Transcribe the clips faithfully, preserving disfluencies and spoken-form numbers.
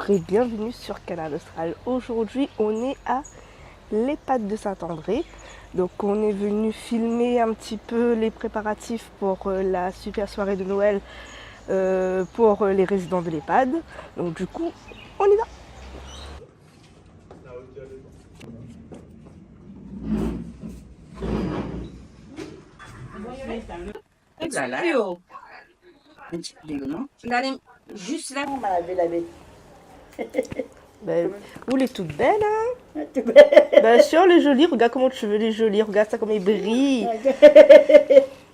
Donc, bienvenue sur Kanal Austral. Aujourd'hui, on est à l'EHPAD de Saint-André. Donc, on est venu filmer un petit peu les préparatifs pour, euh, la super soirée de Noël, euh, pour, euh, les résidents de l'EHPAD. Donc, du coup, on y va. Lala. Ti pli, non ? Gard, zis la. Bin, ou lé tout bèl, in ? Tout bèl. Bien sûr, lé zoli. Regarde comment tu veux, lé zoli. Regarde ça, comme il brille.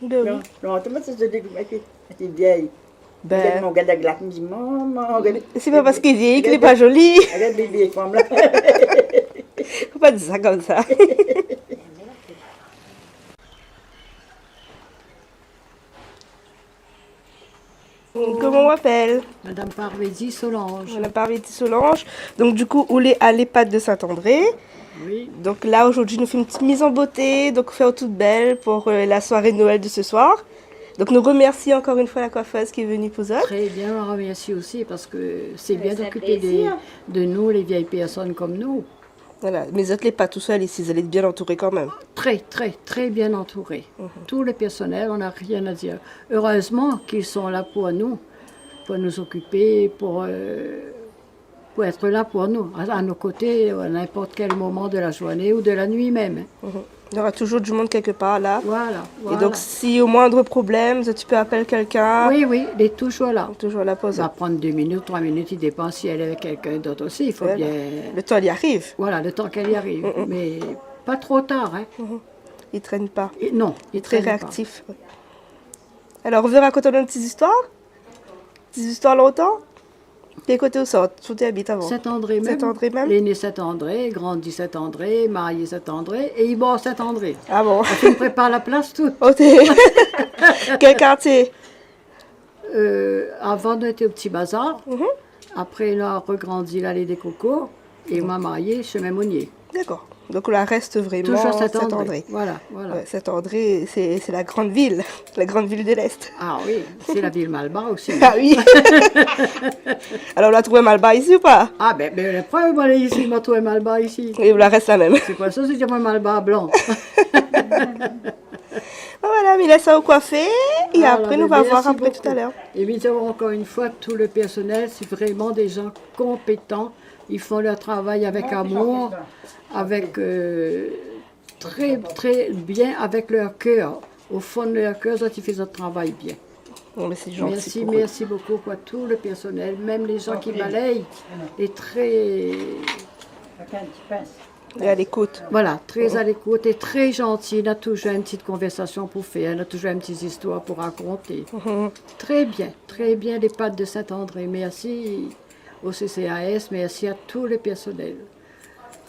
Ben oui. Non, non, tout le monde se dit, mais c'est vieille. Ben. Regarde mon gars, la glace, il me dit, maman, regarde. C'est pas parce qu'il vieillit qu'il est pas joli. Regarde les vieilles femmes là. Faut pas dire ça comme ça. Koman ou apèl ? Madame Parvédi Solange. Madame Parvédi Solange. Donc, du coup, ou lé à l'EHPAD de Saint-André. Oui. Donc là, aujourd'hui, nou fé une petite mise en beauté. Donc, fé tout bèl pour, euh, la soirée de Noël de ce soir. Donc, nou remèrsi encore une fois la coiffeuse qui est venue pour ça. Très bien, on remercie aussi parce que c'est bien d'occuper des, de nous, les vieilles personnes comme nous. Voilà, mé zot lé pa tou sèl isi, zot lé bien antouré kan mèm. Très, très, très bien entourés. Mhm. Tout le personnel, on n'a rien à dire. Heureusement qu'ils sont là pour nous, pour nous occuper, pour, euh, pour être là pour nous, à, à nos côtés, à n'importe quel moment de la journée ou de la nuit même. Mhm. Il y aura toujours du monde quelque part là. Voilà, voilà. Et donc, si au moindre problème, tu peux appeler quelqu'un. Oui, oui, il est toujours là. Toujours là pour ça. Ça va prendre deux minutes, trois minutes, il dépend si elle est avec quelqu'un d'autre aussi, il faut bien. Voilà. Le temps, il arrive. Voilà, le temps qu'elle y arrive. Mm, mm. Mais pas trop tard, hein. Mhm. Il traîne pas. Et non, il traîne pas. Il est très réactif. Alors, ou vé rakont anou in ti zistoir ? Ti zistoir lontan ? Kèl koté ou sort ? Ousa ou té abit avan ? Saint-André même. Saint-André même ? Lé né Saint-André, grandi Saint-André, marié Saint-André, é i mor Saint-André. Ah bon ? Anfin, i prépar la plas tout. Oté. Kèl kartié ? Euh, avan, nou lété o Ti Bazar. Mhm. Apré, nou la regrandi l'Allée des Cocos. É ma marié Shemin Monié. D'accord. Donc, ou la rès vréman Saint-André. Toujours Saint-André. Voilà, voilà. Ouais, Saint-André, c'est, c'est la grande ville, la grande ville de l'Est. Ah oui, c'est la ville malbar aussi. Ah oui. Alors, ou la trouv malbar isi ou pa ? Ah ben, ben, la prèv, moin, isi, ma trouv malbar isi. É ou la rès la mèm. C'est quoi ça, c'est du malbar blanc. Bon, voilà, mi lès aou koifé, é apré, nou va voir apré tout à l'heure. Voilà, ben, merci beaucoup. Et bien, encore une fois, tout le personnel, c'est vraiment des gens compétents. Ils font leur travail avec amour, avec, euh, très, très bien avec leur cœur. Au fond de leur cœur, zot i fé zot travay bien. Bon, mais c'est gentil pour eux. Merci, merci beaucoup pour tout le personnel, même les gens qui balayent, et très Et à l'écoute. Voilà, très à l'écoute et très gentil. Na toujours une petite conversation pour faire, na toujours une petite histoire pour raconter. Mhm. Très bien, très bien, l'EHPAD de Saint-André. Merci au C C A S, merci à tout le personnel.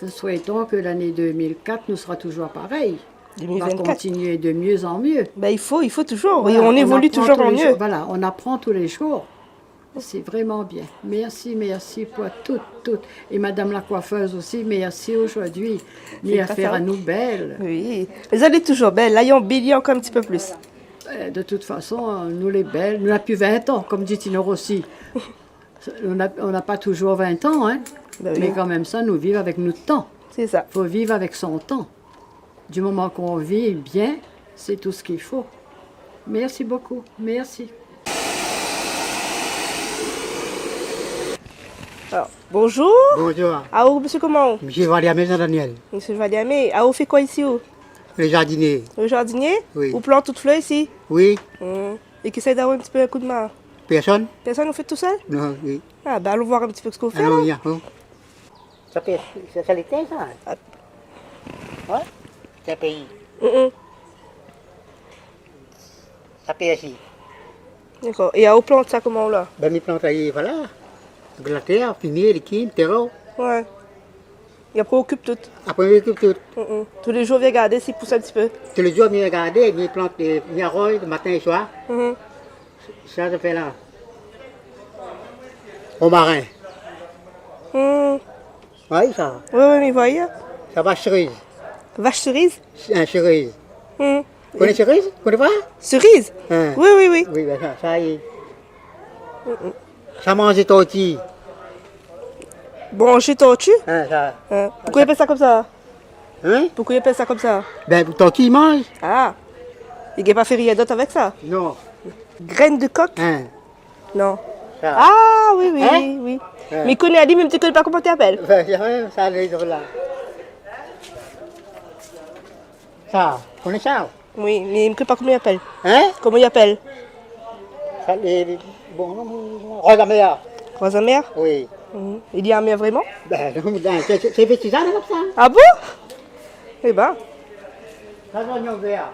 Nous souhaitons que l'année deux mille quatre nous sera toujours pareil. Deux mille vingt-quatre. On va continuer de mieux en mieux. Ben, il faut, il faut toujours, et on évolue toujours en mieux. Voilà, on apprend tous les jours, voilà, on apprend tous les jours. C'est vraiment bien. Merci, merci pour tout, tout. Et madame la coiffeuse aussi, merci aujourd'hui. C'est grâce à vous. Li la fé anou bèl. Oui. Mé zot lé toujours bèl. La, i anbili ankor in ti pé plis. Euh, de toute façon, nou lé bèl. Nou na pi vingt ans, comme dit Tino Rossi. On n'a, on n'a pas toujours vingt ans, hein. Ben oui. Mais quand même ça, nou viv avec notre temps. C'est ça. Faut vivre avec son temps. Du moment qu'on vit bien, c'est tout ce qu'il faut. Merci beaucoup. Merci. Alors, bonjour. Bonjour. Ah, ou, monsieur, comment ? Monsieur Valiamé, Jean-Daniel. Monsieur Valiamé, ah, ou fé koi isi, ou ? Le jardinier. Le jardinier ? Oui. Ou plant tout flèr isi ? Oui. Hmm. É kisa i done aou in ti pé in kou d'min ? Personne. Personne, ou fé tout sèl ? Non, oui. Ah, ben, allons voir un petit peu ce que vous faites là. Allons, viens, oh. Sa pé, sa, sa lété, sa. Ah. Ouais. Sa péi. Mm, mm. Sa pé isi. D'accord. É aou plant sa koman la ? Ben, mi plant ali, voilà. Avèk la tèr, fimié, lékim, tèro. Ouais. É apré, ou okip tout. Apré, mi okip tout. Mm, mm. Tou lé zour, vien gardé si i pous in ti pé. Tou lé zour, mi vien gardé, mi plant, euh, mi aroz matin é soir. Mm, mm. Sa, sa fé la. Romarin. Hmm. Oui, sa. Oui, oui, mi voi. Sa vash seriz. Vash seriz ? Sé in seriz. Hmm. Koné seriz ? Koné pa ? Seriz ? Hein. Oui, oui, oui. Oui, ben sa, sa i... Mm, mm. Sa manz torti. Branshé torti ? Hein, sa. Hein. Poukosa i apèl sa konmsa ? Hein ? Poukosa i apèl sa konmsa ? Ben, torti i manz. Ah. I gingn pa fé rien dot avèk sa ? Non. Graine de coq ? Hein. Non. Sa. Ah, oui, oui, hein ? Oui, oui. Hein. Mi koné ali, mé mi koné pa koman i apèl. Ben, sa, lé la. Sa, koné sa ? Oui, mé mi koné pa koman i apèl. Hein ? Koman i apèl ? Sa, lé, lé, bon, non, Roz Amèr. Roz Amèr ? Oui. Mhm. Li lé amèr vréman ? Ben, non, ben, sé, sé, sé fé sa, la, konmsa. Ah bon ? Eh ben. Sa, zoignon vèr.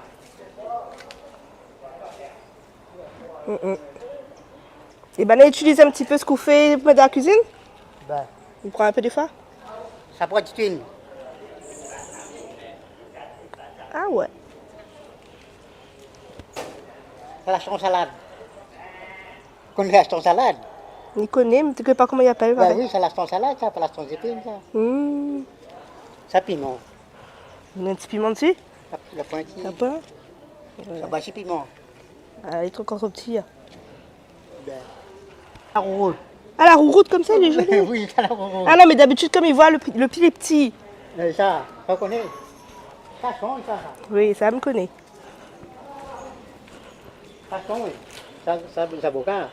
Mm, mm. Eh ben, i itiliz in ti pé sak ou fé pou mèt dan la kuizine ? Ben. I pran in pé défoi ? Sa pran titine. Ah ouais. Sa la son salad. Koné la son salad ? Mi koné, mé mi koné pa koman i apèl, ben oui, sa la son salad, sa, pa la son zépine, sa. Hmm. Sa piman. Néna in ti piman dsi ? La, la poin ti. La poin ? Sa pa si piman. Ah, li lé ankor tro pti, la. Ben. La rourout. Ah, la rourout konmsa, lé zoli. Oui, sa la rourout. Ah non, mé dabitid, konm i voi, lo pi, lo pi lé pti. Euh, sa, ou koné. Sa son, sa, sa. Oui, sa, mi koné. Sa son, oui. Sa, sa, sa boka.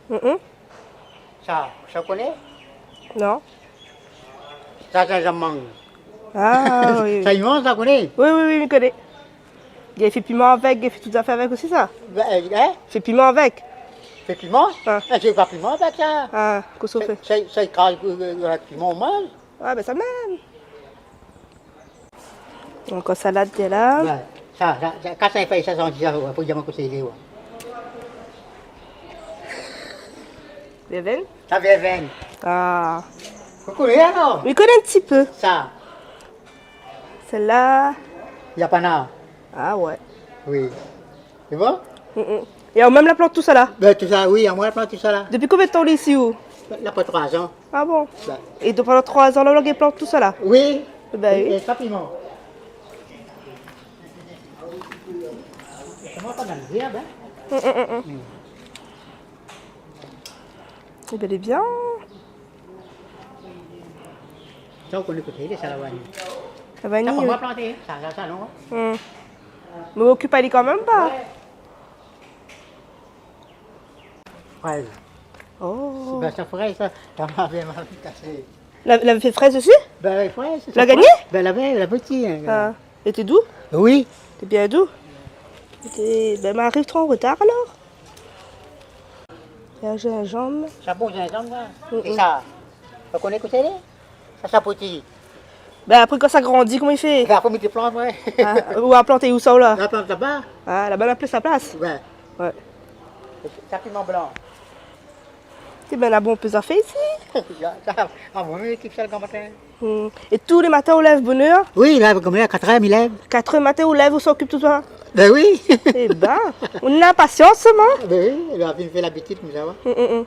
Mm, mm. Sa, sa ou koné ? Non. Sa, zinzanm mang. Ah, oui, oui. Sa, i manz, sa, ou koné ? Oui, oui, oui, mi koné. I fé piman avèk, i fé tout zafèr avèk osi, sa. Ben, euh, hein ? Fé piman avèk. Fé piman ? Ah. Ah, fé pa piman avèk sa. Ah, kosa ou fé ? Sa, sa, sa i kraz, euh, euh, avèk piman, ou manz. Ah, ben, sa mèm. Ankor salad, té la. Ouais, sa, sa, sa, kan sa i fé sa, sa, i di, sa, ouais, fo di amoin koté i lé, ouais. Vèrvèn ? Sa, vèrvèn. Ah. Ou koné, alor ? Mi koné in ti pé. Sa. Sèl-la. Yapana. Ah ouais. Oui. Sé bon ? Mm, mm. É ou mèm la plant tout sa la ? Ben, tout sa, oui, amoin la plant tout sa la. Dopi konbien d'tan ou lé isi, ou ? La, la fé troi zan. Ah bon ? Ben. É donk, pandan troi zan la, ou la plant tout sa la ? Oui. Ben oui. É, é sa piman. Sa va pa mal, bien, hein ? Mm, mm, mm, mm. Mm. Eh ben, lé bien. Sa, ou koné koté i lé, sa, la vani. La vani, oui. Sa, pa moin la planté, sa, sa, sa, non. Hmm. Mé ou okip ali kanmèm, pa ? Ouais. Frèz. Oh. Ben, sa frèz, sa, sa ma bien, ma kasé. La, la fé frèz osi ? Ben, frèz, sa frèz. La gingné ? Ben, la, la pti, hein. Ah. Lété dou ? Oui. Lété bien dou ? Lété, ben, ma ariv tro an rotar, alor. La zinzanm. Sa bon zinzanm, sa. Mm, mm. É sa, ou koné kosa i lé ? Sa, sa pti. Ben, apré, kan sa grandi, koman i fé ? Ben, apré, mi té plant, ouais. Ah, ou la planté ousa, ou la ? La plant laba. Ah, laba, la plas, la plas. Ouais. Ouais. Sa, piman blan. Té, ben, la bonpé zafèr isi. Ya, sa, ah, moin, mi kif sa le gran matin. Hmm. É tou lé matin, ou lèv bonèr ? Oui, la, konm la, katrèr, mi lèv. Katrèr matin, ou lèv, ou sort okip tout sa ? Ben oui. Eh ben, ou néna la pasians, sèlman. Ben oui, la vi fé labitid, konmsa, ouais. Hmm, hmm, hmm.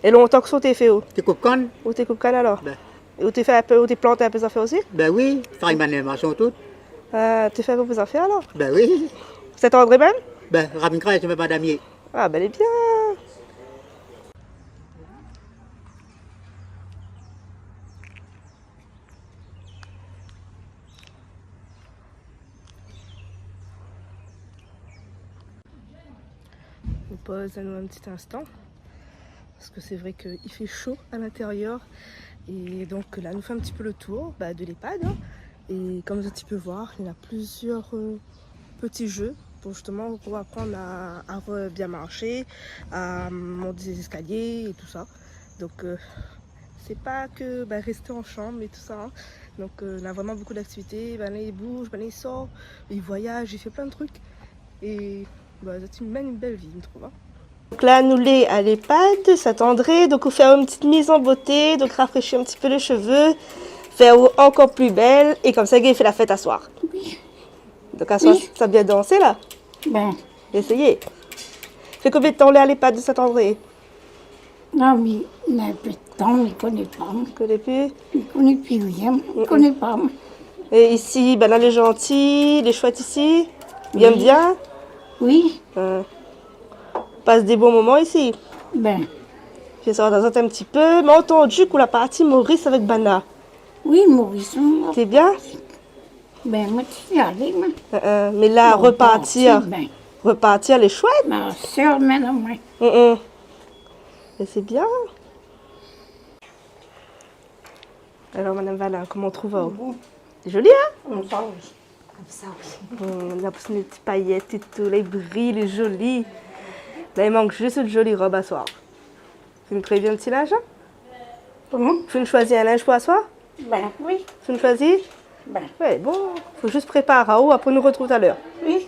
É lontan kosa ou té fé, ou ? Té koup kann. Ou té koup kann, alor ? Ben. É ou té fé in pé, ou té plant in pé zafèr osi ? Ben oui, travay manuèl, mason, tout. Ah, té fé in pé zafèr, alor ? Ben oui. Sint-André mèm ? Ben, Ravine Krèz, mé pa damié. Ah, ben, lé bien. Nou poz anou in ti instan, parske sé vré ke i fé sho a l'intérieur. É donk la, nou fé in ti pé le tour, ba, de l'EHPAD, hein. É konm zot i pé voir, néna plizièr, euh, pti jeu pou zistoman aprann a, a re-, bien marshé, a mont dé zéskalié é tousa. Donk, euh, sé pa ke, ba, rèsté an shanm é tousa, hein. Donk, euh, néna vréman bonpé d'aktivité. Banna i bouz, banna i sort, i voiyaz, i fé plin de trik. É, ba, zot i mèn in bèl vi, mi trouv, hein. Donk la, nou lé a l'EHPAD Saint-André, donk ou fé in ti miz an boté, donk rafréshi in ti pé lé shové, fé aou ankor pli bèl, é konmsa, i fé la fèt aswar. Oui. Donk aswar, oui, sa bien dansé la ? Ben. Éséyé. Fé konbien d'tan ou lé a l'EHPAD Saint-André ? Non, mé, mé in pé d'tan, mi koné pa. Koné pi ? Mi koné pi rien, mi koné pa. É isi, banna lé zanti, lé shwèt isi ? Ou yèm bien ? Oui. Hein. Pas dé bon moman isi ? Ben. Fé sa dan in ti pé, mé antandu k'ou la parti Maurice avèk banna. Oui, Maurice, on... Té bien ? Ben, moin té alé, moin. Euh, euh, mé la, repartir, repartir, lé shouèt. Ma sèr, mé non, moin. Mm, mm. Mé sé bien. Alor, madam Valin, koman ou trouv aou ? Bon. Zoli, in ? Konmsa, oui. Konmsa, oui. Bon, la pou son ti payèt é tout, la i briy, lé zoli. La i mank zis out zoli rob aswar. Fine prévi in ti linz, in ? Koman ? Fine shoizi in linz pou aswar ? Ben oui. Fine shoizi ? Ben. Ouais, bon, fo zis prépar aou, apré nou rotrouv talèr. Oui.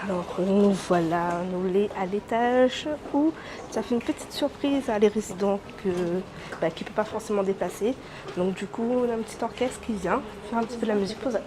Alor, nou voila, nou lé a létaz ousa fé in ti sirpriz a lé rézidan ke, ba, ki pé pa forséman déplasé. Donk, du kou, nou na in ti orkès ki vien fé in ti pé la mizik pou zot.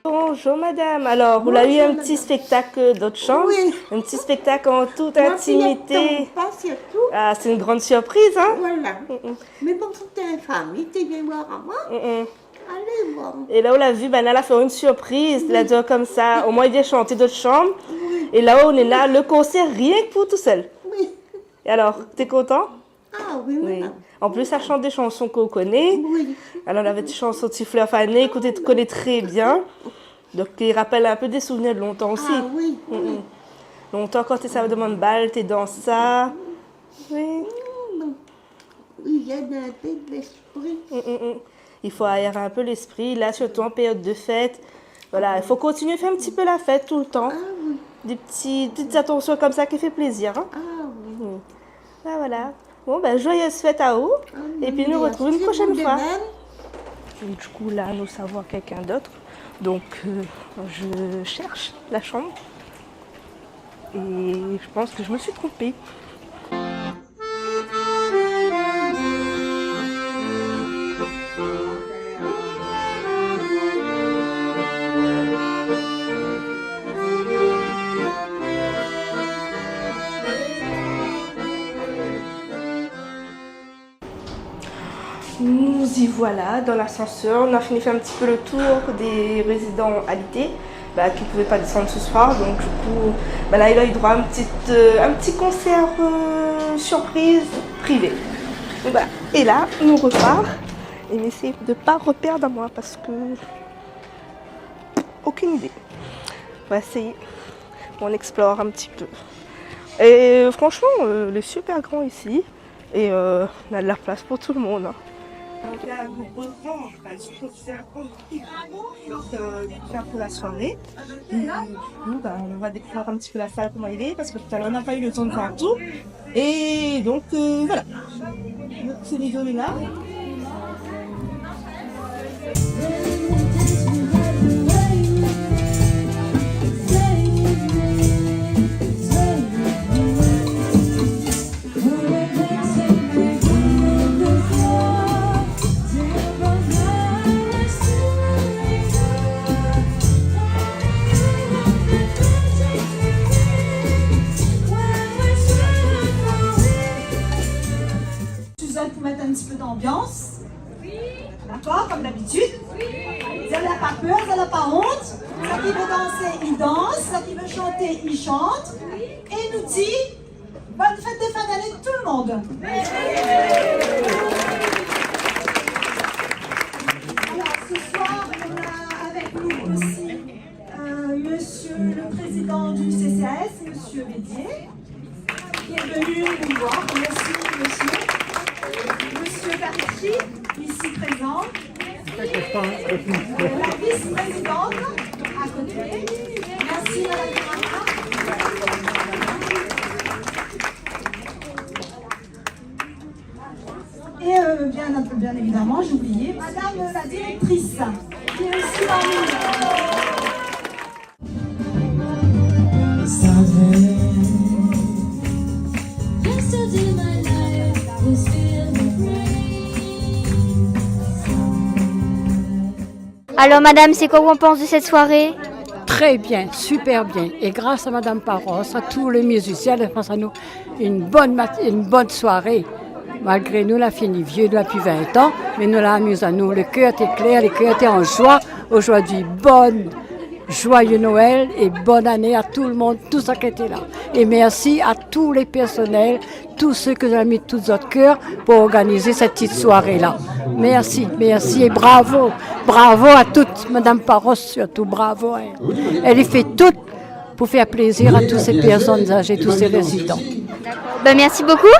Bonjour madame, alor, ou la u in ti spéktak dan out shanm, oui, in ti spéktak an tout intimité. Moin, figure-toi, pa sirtou. Ah, sé in gran sirpriz, in ? Voilà. Mm, mm. Mé bon, sé in fanm, li té vien voir amoin. Mm, mm. Alé, bon. É la, ou la vi, banna la fé in sirpriz, la di konmsa, omoin i vien shanté dan out shanm. Oui. É la, ou néna le konsèr rienk pou ou tousèl. Oui. É alor, té kontan ? Ah oui, oui, oui. An plis, sa shant dé shanson k'ou koné. Oui. Alor, navé ti shanson Ti flèr fané, k'ou té koné trè bien. Donk, i rapèl in pé dé souvnir de lontan osi. Ah oui, oui. Mm, mm. Lontan, kan té sava demann bal, té dans sa. Oui. Mm. Oui, néna in pé de léspri. Mm, mm, mm. I fo ayèr in pé léspri. La, sirtou an périod de fèt. Voilà, i fo kontinié fé in ti pé la fèt toultan. Ah oui. Dé ti, dé ti atansion konmsa ki fé plézir, in. Ah oui. Mm. Ah, voilà. Bon, ben, joyeuse fête à vous. Ah, épi nou rotrouv in proshèn foi. Mèrsi, vous de même. Du coup, là, nous savons quelqu'un d'autre. Donc, euh, je cherche la chambre. Et je pense que je me suis trompée. Nou i voila dan lasansèr, nou la fini fé in ti pé le tour dé rézidan alité, ba, ki pouvé pa désann se soir. Donk, du kou, ba, la, li la u droi a in ti, euh, in ti konsèr, euh, sirpriz privé. Donk, voilà. É la, nou repar. É mi éséy de pa repèrd amoin parske okine idé. Nou va éséy, nou éksplor in ti pé. É, euh, franchement, euh, lé super gran isi. É, euh, néna de la plas pou tout le moun, in. Donc, euh, ça, pour la soirée. Et du coup, bah, on va découvrir un petit peu la salle, comment elle est, parce que tout à l'heure, on n'a pas eu le temps de voir tout. Et donc, euh, voilà. Donc, c'est les deux là. Suzanne, pou mèt in ti pé d'anbians. Dakor, konm dabitid. Zot la pa pèr, zot la pa ont. Sak i vé dansé, i dans. Sak i vé shanté, i shant. É nou di, bonne fête de fin d'année tout le monde. Alors, ce soir, on a avec nous aussi, euh, monsieur le président du C C A S, monsieur Bédier, qui est venu nous voir. Merci, monsieur. Monsieur Berti, ici présent. La vice-présidente, à côté. Merci, madame Carla. Et, euh, bien, bien évidemment, j'ai oublié, madame la directrice, qui est aussi parmi nous. Alors, madame, c'est quoi qu'on pense de cette soirée ? Très bien, super bien. Et grâce à Madame Parros, à tous les musiciens, elle a fait à nous une bonne mat-, une bonne soirée. Malgré nou la fini vié, nou la pi vin an, mé nou la amiz anou. Le cœur était clair, le cœur était en joie. Aujourd'hui, bonne, joyeux Noël et bonne année à tout le monde, tout sa ki été la. Et merci à tous les personnels, tous ceux ki la mis tout zot kèr pou organizé sèt ti soiré la. Merci, merci et bravo. Bravo à toutes, Madame Parros surtout, bravo à elle. Elle y fait tout pou fé plézir à tous ces personnes âgées, tous ces résidents. Ben, merci beaucoup.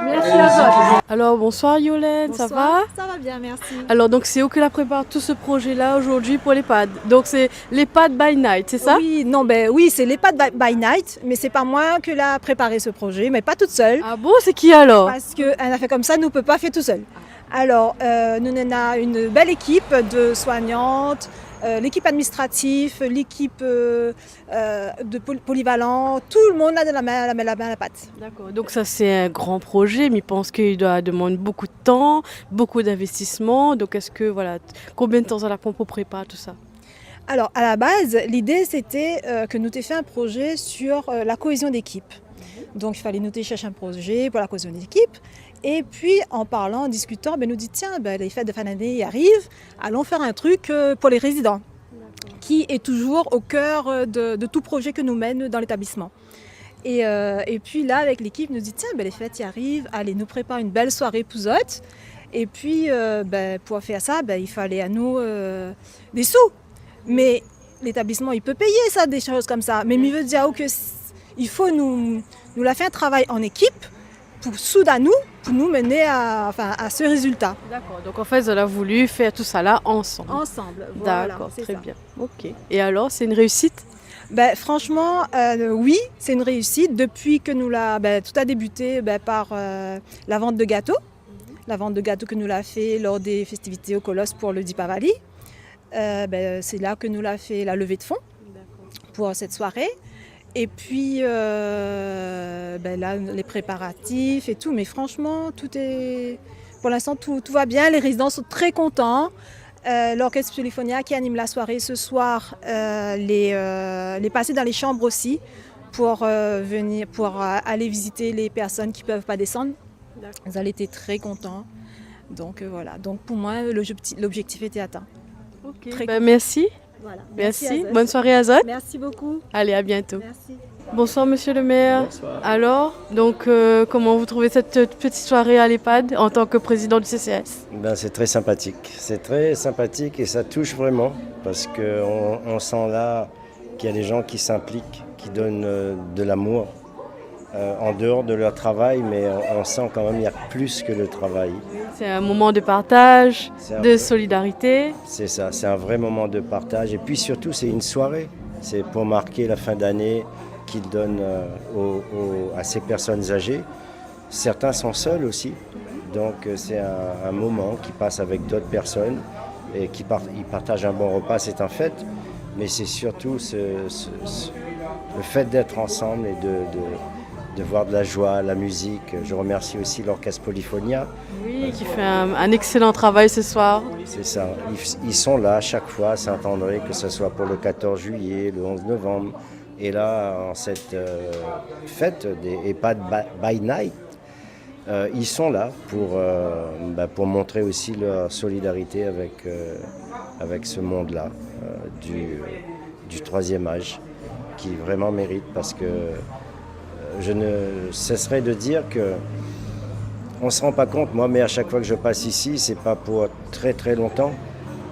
Merci à vous. Alors, bonsoir Yolène, ça va ? Bonsoir, ça va bien, merci. Alors, donc, c'est vous qui la prépare tout ce projet-là aujourd'hui pour l'EHPAD. Donc, c'est l'EHPAD by Night, c'est ça ? Oui, non, ben oui, c'est l'EHPAD by, by Night, mais c'est pas moi qui l'a préparé ce projet, mais pas toute seule. Ah bon, c'est qui alors ? Parce que un afèr konmsa, nou pé pa fé tout seul. Alors, euh, nou néna une belle équipe de soignantes, euh, l'équipe administrative, l'équipe, euh, euh, de poly-, polyvalent, tout le monde la donn la min, la min, la min à la pâte. D'accord. Donc ça, c'est un grand projet, mais je pense qu'il doit demander beaucoup de temps, beaucoup d'investissement. Donc est-ce que, voilà, t-, combien de temps ça la prend pour préparer tout ça ? Alors, à la base, l'idée, c'était, euh, que nou té fé un projet sur, euh, la cohésion d'équipe. Donc, il fallait nou té cherche un projet pour la cohésion d'équipe. Et puis, en parlant, en discutant, ben, nou di, tiens, ben, les fêtes de fin d'année arrivent, allons faire un truc, euh, pour les résidents, qui est toujours au cœur, euh, de, de tout projet que nous mène dans l'établissement. Et, euh, et puis là, avec l'équipe, nou di, tiens, ben, les fêtes y arrivent, allez, nou prépar une belle soirée pou zot. Et puis, euh, ben, pour faire ça, ben, il fallait à nous, euh, des sous. Mais l'établissement, il peut payer ça, des choses comme ça. Mais mi vé dir aou ke s-, il faut nou, nou la fé un travail en équipe pou soud anou, pou nou mené à, enfin, à ce résultat. D'accord. Donc en fait, vous avez voulu faire tout ça là ensemble. Ensemble, voilà, c'est ça. D'accord, très bien. Ok. Et alors, c'est une réussite ? Ben, franchement, euh, oui, c'est une réussite. Depuis que nou la, ben, tout a débuté, ben, par, euh, la vente de gâteaux. La vente de gâteaux que nou la fait lors des festivités au Colosse pour le Deepavali. Euh, ben, c'est là que nou la fait la levée de fonds pour cette soirée. Et puis, euh, ben là, les préparatifs et tout. Mais franchement, tout est, pour l'instant, tout, tout va bien. Les résidents sont très contents. Euh, l'orchestre Polyphonia qui anime la soirée ce soir, euh, les, euh, les passer dans les chambres aussi pour, euh, venir, pour, euh, aller visiter les personnes qui peuvent pas descendre. D'accord. Ils ont été très contents. Donc, euh, voilà. Donc, pour moi, l'objecti-, l'objectif était atteint. Ok. Très contente. Ben, merci. Voilà. Merci à vous. Bonne soirée à zot. Merci beaucoup. Allez, à bientôt. Merci. Bonsoir, monsieur le maire. Bonsoir. Alors, donc, euh, comment vous trouvez cette petite soirée à l'EHPAD en tant que président du C C S ? Ben, c'est très sympathique. C'est très sympathique et ça touche vraiment parce que on, on sent là qu'il y a des gens qui s'impliquent, qui donnent, euh, de l'amour, euh, en dehors de leur travail, mais on, on sent quand même il y a plus que le travail. C'est un moment de partage, de solidarité. C'est un vrai, c'est ça, c'est un vrai moment de partage. Et puis surtout, c'est une soirée. C'est pour marquer la fin d'année qu'ils donnent, euh, aux, aux, à ces personnes âgées. Certains sont seuls aussi. Donc, euh, c'est un, un moment qu'ils passent avec d'autres personnes et qui par-, ils partagent un bon repas, c'est un fait. Mais c'est surtout ce, ce, ce, le fait d'être ensemble et de, de, de voir de la joie, la musique. Je remercie aussi l'orchestre Polyphonia. Oui, qui fait un, un excellent travail ce soir. C'est ça. Ils, ils sont là chaque fois à Saint-André, que ce soit pour le quatorze juillet, le onze novembre, et là, en cette, euh, fête des EHPAD by, by Night, euh, ils sont là pour, euh, bah, pour montrer aussi leur solidarité avec, euh, avec ce monde-là, euh, du, du troisième âge, qui vraiment mérite parce que, euh, je ne cesserai de dire que on se rend pas compte, moi, mais à chaque fois que je passe ici, c'est pas pour très, très longtemps,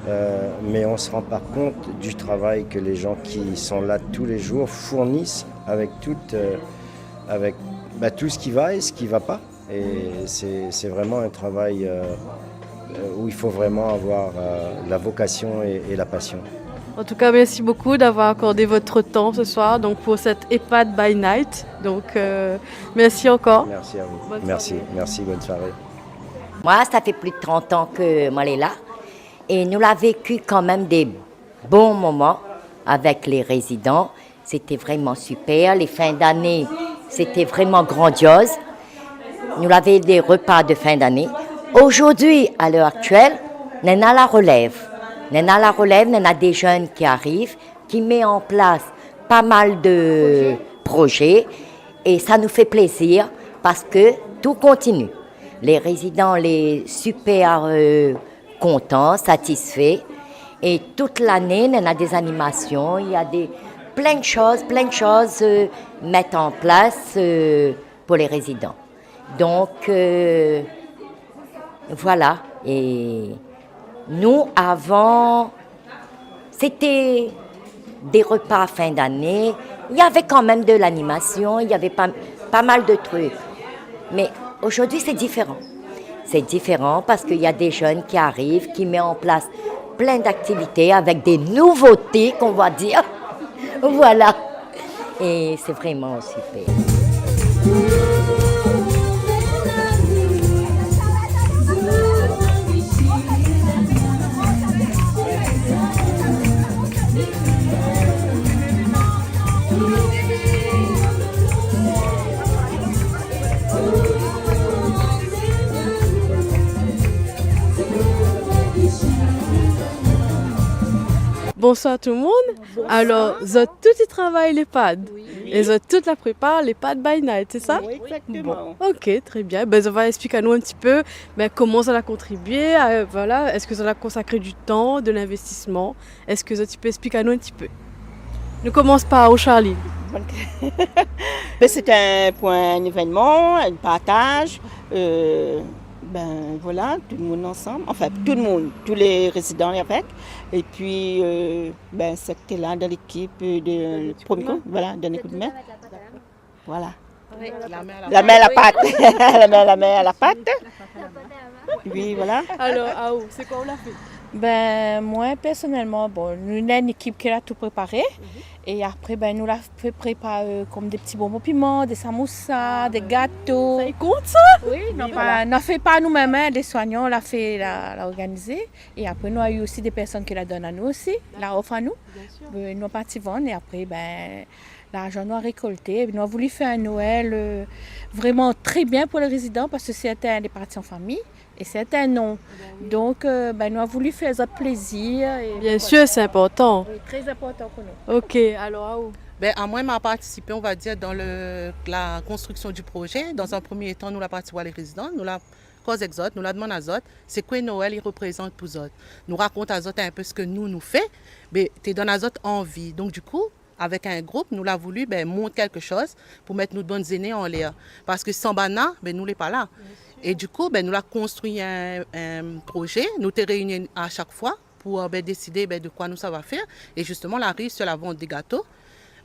euh, mais on se rend pas compte du travail que les gens qui sont là tous les jours fournissent avec tout, euh, avec, bah, tout ce qui va et ce qui va pas. Et c'est, c'est vraiment un travail, euh, euh, où il faut vraiment avoir, euh, la vocation et, et la passion. En tout cas, merci beaucoup d'avoir accordé votre temps ce soir, donc pour cette EHPAD by Night. Donc, euh, merci encore. Merci à vous. Bonne soirée. Merci, merci, bonne soirée. Moin, sa fé plis de trant an ke moin lé la. É nou la véki kanmèm dé bon moman avèk lé rézidan. Sété vréman super. Lé fin d'ané, sété vréman grandioz. Nou lavé dé repa de fin d'ané. Zordi, a lèr aktièl, néna la relèv. Néna la relèv, néna dé jenn ki ariv. ki mèt an plas pa mal de projé, é sa nou fé plézir parske tout i kontinié. Lé rézidan lé super, euh, kontan, satisfé. É tout lané, néna dé zanimasion, néna dé, plin de shoz, plin de shoz, euh, mèt an plas, euh, pou lé rézidan. Donk, euh, voilà. É nou, avan, sété dé repa fin d'ané. Navé kan mèm de lanimasion, navé pa, pa mal de trik. Mé zordi, sé diféran. Sé diféran parske néna dé jenn ki ariv, ki mèt an plas plin d'aktivité avèk dé nouvoté, on va dir. Voilà. É sé vréman super. Bonsoir tout le monde. Bonsoir. Alor, zot tout i travay l'EHPAD. Oui. É zot tout la prépar l'EHPAD by night, sé sa ? Oui, exactement. Bon, ok, très bien. Ben, zot va esplik anou in ti pé, ben, koman zot la kontribié, euh, voilà, èske zot la konsakré du tan, de l'investisman ? Èske zot i pé esplik anou in ti pé ? Nou komans par ou, Charline. Ok. Ben, sé in, pou in événman, in partaz, euh, ben, voilà, tout le moun ansanm, enfin, tout le moun, tout lé rézidan avèk, épi, euh, ben, sak té la dan lékip, euh, de, le promié kou, voilà, donn in kou d'min. Voilà. Oui. La min a la pat. La min a la pat. La min, la min a la pat. Oui, voilà. Alor, aou, sé koi ou la fé ? Ben, moin, pèrsonèlman, bon, nou néna in ékip ki la tout préparé. Mhm. É apré, ben, nou la fé prépar, euh, kom dé ti bonbon piman, dé samoussa, dé gato. Sa i kont, sa ? Oui, nou la pa, nou la fé pa nou mèm, in, dé soignan la fé, la, la organizé. É apré, nou la u osi dé pèrsone ki la donn anou osi, la ofr anou. Bien sûr. Euh, nou la parti vann é apré, ben, larzan nou la rékolté, nou la voulu fé in Noèl, euh, vréman trè bien pou lé rézidan, parske sèrtin lé parti an fami é sèrtin non. Donk, euh, ben, nou la voulu fé azot plézir é... Bien sûr, sé inportan. Oui, trè inportan pou nou. Ok, alor, aou ? Ben, amoin, ma partisipé, on va dir, dan le, la konstriksion du projé. Dan in promié tan, nou la parti oir lé rézidan, nou la koz èk zot, nou la domann azot, sé koi Noèl i reprézant pou zot. Nou rakont azot in pé sak nou, nou fé, ben, té donn azot anvi. Donk, du kou, avèk in group, nou la voulu, ben, mont kékshoz pou mèt nout bann zéné anlèr. Parske san banna, ben, nou lé pa la. É du kou, ben, nou la konstrui in, in projé, nou té réini a shak foi pou, euh, ben, désidé, ben, de koi nou sava fé. É zistoman, la riv sur la vant dé gato.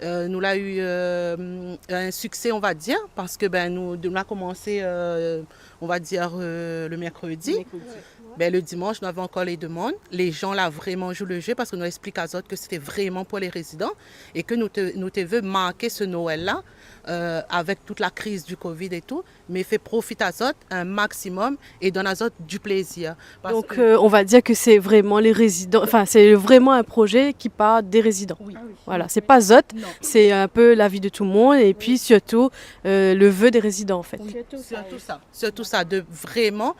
Euh, nou la u, euh, in siksé, on va dir, parske, ben, nou, nou la komansé, euh, on va dir, euh, le mèrkredi. Mèrkredi. Ben, le dimansh, nou lavé ankor lé demann. Lé jan la vréman zoué le jeu parske nou la èksplik azot ke sété vréman pou lé rézidan é ke nou té, nou té vé mark se Noèl-la, euh, avèk tout la kriz du covid é tou, mé fé profit azot in maksimom é donn azot du plézir. Parske... Donk, euh, on va dir ke sé vréman lé rézidan, enfin, sé vréman in projé ki par dé rézidan. Oui. Ah oui. Voilà, sé pa zot, non, sé in pé lavi de tout le monde é pi sirtou, euh, le vœu dé rézidan, an fèt. Oui, sirtou sa, sirtou sa, de vréman,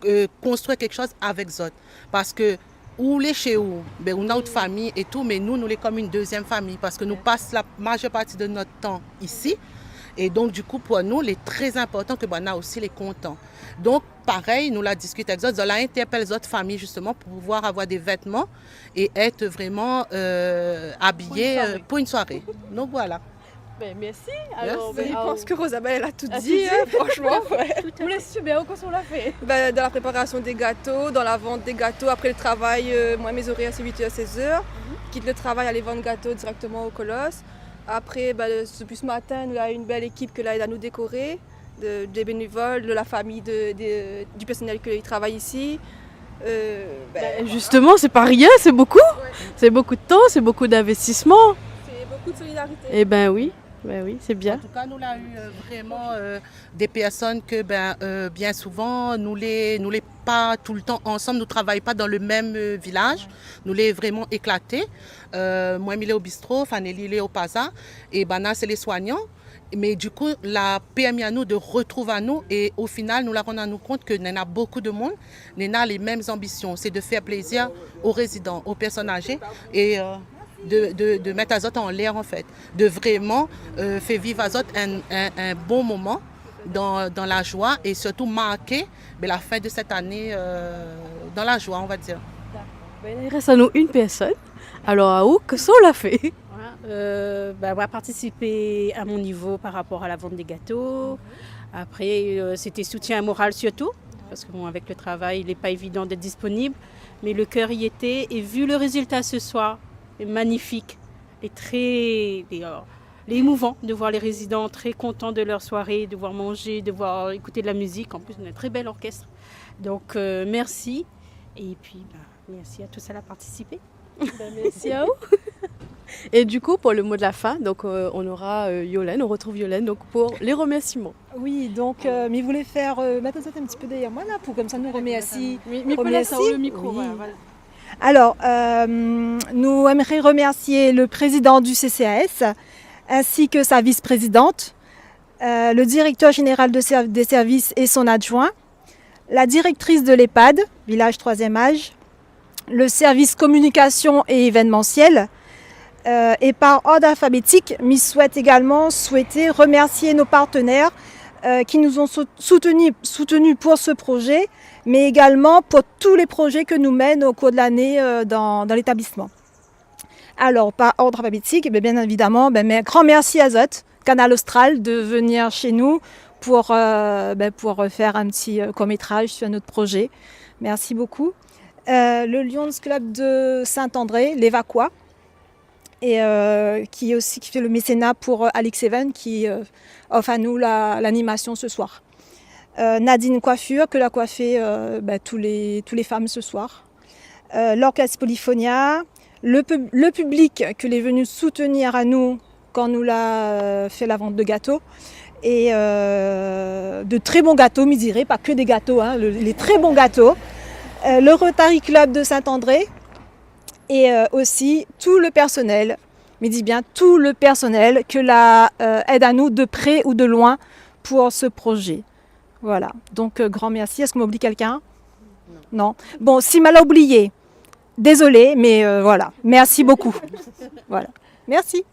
euh, konstrui kékshoz avèk zot. Parske ou lé shé ou, ben, ou néna out fami é tou, mé nou, nou lé kom in dézièm fami, parske nou pas la mazèr parti de nout tan isi. É donk, du kou, pou nou, lé trè inportan ke banna osi lé kontan. Donk, parèy, nou la diskit èk zot, zot la intèrpèl zot fami, zistoman, pou pouvoir avoir dé vètman é èt vréman, euh, abiyé, euh, pou in soiré. Pou in soiré. Donk, voilà. Ben, mèrsi. Mèrsi. Alor, ben, mi pans ke Rosabelle la tout di, in, fransheman, ouais. Ou lé super, kosa ou la fé ? Ben, dan la préparasion dé gato, dan la vant dé gato, apré le travay, euh, moin, mé zorèr, sé uit èr, sèz èr. Mhm. Kit le travay, alé vann gato dirèkteman o Kolos. Apré, ben, le, dopi se matin, nou néna in bèl ékip ke la èd anou dékoré, de, dé bénévol, de la fami, de, de, du pèrsonèl ke i travay isi. Euh, ben, voilà. Ben, zistoman, sé pa rien, sé bokou. Ouais. Sé bokou de tan, sé bokou d'investisman. Sé bokou de solidarité. Eh ben oui, ben oui, sé bien. An tou ka, nou la u, euh, vréman, euh, dé pèrsone ke, ben, euh, bien souvan, nou lé, nou lé pa tout le tan ansanm, nou travay pa dan le mèm, euh, vilaz. Nou lé vréman éklaté. Euh, moin, mi lé o bistro, Fanelly lé o Paza, é banna, sé lé soignan. Mé du kou, la pèrmi anou de retrouv anou é o final, nou la rann anou kont ke néna bokou de moun, néna lé mèm anbision, sé de fèr plézir o rézidan, o pèrsone azé. É, euh, de, de, de mèt azot anlèr, an fèt, de vréman, euh, fé viv azot in, in, in bon moman dan, dan la joi é sirtou marké, ben, la fin de sèt ané, euh, dan la joi, on va dir. Dakor. Ben, i rès anou inn pèrsone. Alor, aou, kosa ou la fé ? Voilà, euh, ben, moin la partisipé a mon nivo par rapor a la vant dé gato. Apré, euh, sété soutien moral sirtou, parske, bon, avèk le travay, lé pa évidan d'èt disponib, mé le kèr i été, é vu le rézilta se soir, lé manifik, lé trè, lé, euh, lé émouvan de voir lé rézidan trè kontan de lèr soiré, de voir manzé, de voir ékout de la mizik. An plis, nou na in trè bèl orkès. Donk, euh, mèrsi. É pi, ben, mèrsi a tout sak la partisipé. Ben, mèrsi aou. Et du coup, pour le mot de la fin, donc, euh, on aura, euh, Yolène, on retrouve Yolène, donc, pour les remerciements. Oui, donk, euh, mi voulé fèr, euh, mèt azot in ti pé dèryèr moin la, pou konmsa nou remèrsi. Mi, mi pé lès aou le mikro, oui, voilà, voilà. Alor, euh, nou èmré remèrsié le prézidan du C C A S, insi ke sa vis-prézidant, euh, le direktèr zénéral de sèr-, dé sèrvis é son adjoin, la direktris de l'EHPAD, Village Troisième Âge, le sèrvis kominikasion é évènmansièl, euh, é par ord alfabétik, mi souèt égalman, souèt remèrsié nos partenaires, euh, qui nous ont sou-, soutenu, soutenu pour ce projet, mais également pour tous les projets que nous menons au cours de l'année, euh, dans, dans l'établissement. Alor, par ord alfabétik, ben, bien évidaman, ben, mé gran mèrsi azot, Kanal Austral, de venir chez nous pour, euh, ben, pour, euh, faire un petit, euh, court-métrage sur notre projet. Merci beaucoup. Euh, le Lions Club de Saint-André, Les Vacois, et, euh, qui est aussi, qui fait le mécénat pour, euh, Alix Even, qui, euh, offre à nous la, l'animation ce soir. Euh, Nadine Coiffure, ke la koifé, euh, ben, tous les, tous les femmes ce soir. Euh, l'orchestre Polyphonia, le pub-, le public ke lé venu soutenir anou kan nou la, euh, fé la vant de gato. É, euh, de trè bon gato, mi diré, pa ke dé gato, hein, le, lé trè bon gato. Euh, le Rotary Club de Saint-André, é, euh, osi tout le pèrsonèl, mi di bien tout le pèrsonèl ke la, euh, èd anou de pré ou de loin pour ce projet. Voilà. Donk, euh, gran mèrsi. Èske ma oubli kèlkin ? Non. Non. Bon, si ma la oublié, dézolé, mé, euh, voilà. Mèrsi bokou. Voilà. Mèrsi.